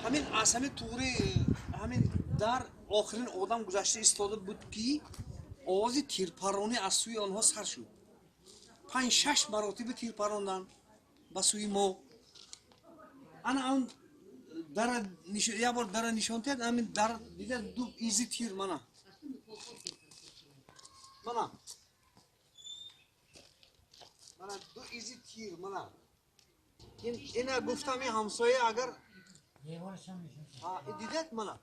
Ҳамин аз ҳамин туғри ҳамин дар охирин одам гузашта истода буд, ки овози тирпаронӣ аз сӯи онҳо сар шуд. Панҷ шаш маротиба тир паронданд ба сӯи мо. Ана он дара, як бор дара нишон диҳад, ҳамин дар дида, ду изи тир, мана, мана, мана ду изи тир, мана. Ина гуфтам, ин ҳамсоя агар дидед, мана,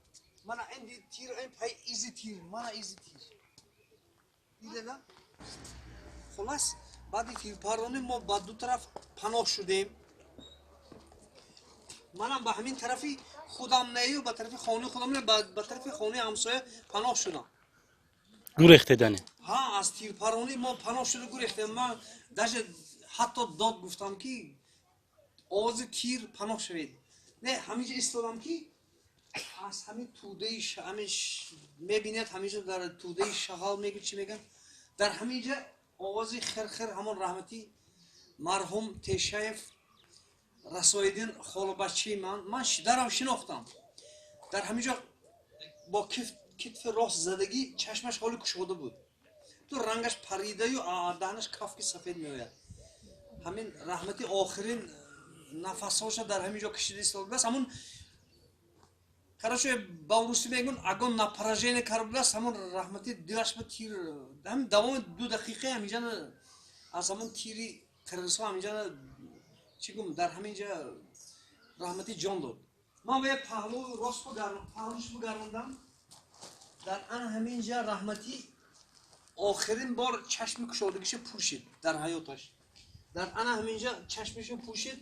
мана ин тир, ин пай изи тир, мана изи тир, дидена. Хулас, баъди тирпаронӣ мо ба ду тараф паноҳ шудем. Манам ба ҳамин тарафи худам нею ба тарафи хонаи худам не, ба тарафи хонаи ҳамсоя паноҳ шудам. Гурехтедане? Ҳа, аз тирпаронӣ мо паноҳ шуда гурехтем. Ман даже ҳатто дод гуфтам, ки овози тир, паноҳ шавед. Не, ҳаминҷа истодам, ки аз ҳамин тӯдаи ҳамин мебинед, ҳаминҷа дар тӯдаи шағал мегӯ, чӣ мегӯян, дар ҳаминҷа овози хирхир ҳамон раҳматӣ марҳум Тешаев Расоиддин, холобачаи ман. Ман дарав шинохтам. Дар ҳамин ҷо бо китфи рост задагӣ, чашмаш ҳоли кушода буд, ту рангаш паридаю даҳнаш кафки сафед меояд. Ҳамин раҳмати охирин нафасҳоша дар ҳамин ҷо кашида истодааст. Ҳамун, короче, ба русӣ мегӯн, огонь на поражение карда будааст. Ҳамон раҳмати дилаш ба тир ҳамин давоми 2 дақиқа ҳаминҷа аз ҳамон тири қирғизҳо ҳаминҷа, чӣ гум, дар ҳамин ҷа раҳматӣ ҷон дод. Ман ба як паҳлӯ рост паҳлӯш бигардондам, дар ана ҳамин ҷа раҳматӣ охирин бор чашми кушодагиша пӯшид дар ҳаёташ. Дар ана ҳамин ҷа чашмиша пӯшид.